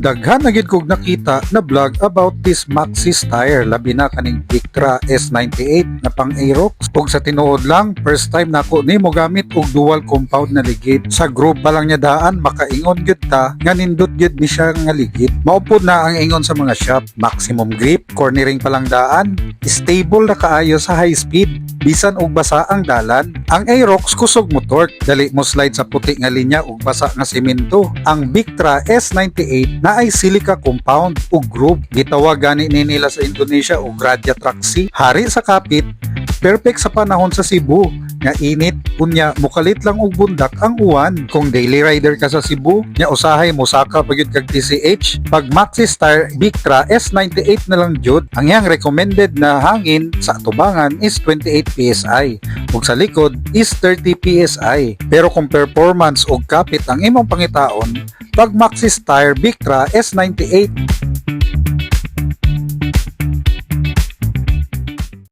Daghan na gid kog nakita na vlog about this Maxxis tire, labi na kaning Victra S98 na pang Aerox. Ug sa tinuod lang, first time nako ni mo gamit og dual compound na ligid. Sa groove pa lang niya daan, makaingon gyud ta nga nindot gyud ni siya nga ligid. Mao pod na ang ingon sa mga shop, maximum grip, cornering pa lang daan, stable na kaayo sa high speed bisan og basa ang dalan. Ang Aerox kusog mo torque, dali mo slide sa puti nga linya ug basa nga semento. Ang Victra S98 naay silica compound ug groove. Gitawag gani ni nila sa Indonesia og Raja Traksi. Hari sa kapit, perfect sa panahon sa Cebu nga init, unya mukalit lang og bundak ang uwan. Kung daily rider ka sa Cebu, nya usahay mosaka pa gyud kag TCH, pag Maxxis Tire Victra S98 na lang jud. Ang iyang recommended na hangin sa atubangan is 28 PSI ug sa likod is 30 PSI. Pero kung performance ug kapit ang imong pangitaon, pag Maxxis Tire Victra S98.